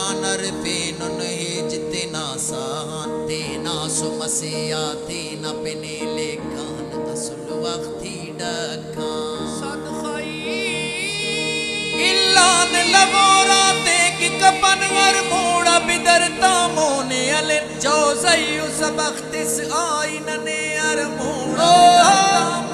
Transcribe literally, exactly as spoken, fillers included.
ہرفینن ہیج تینا ساہان، تینا سم ئسے آ تینا پن ءِ لکھان، اسل وختی ڈکھان۔ صدقہ ای۔ الان لغور آتے کہ کفن ہر موڑا بدر تا مون ءِ ہلن، جوزئی و سبخ تس آئی ننے ہر موڑا بدر تا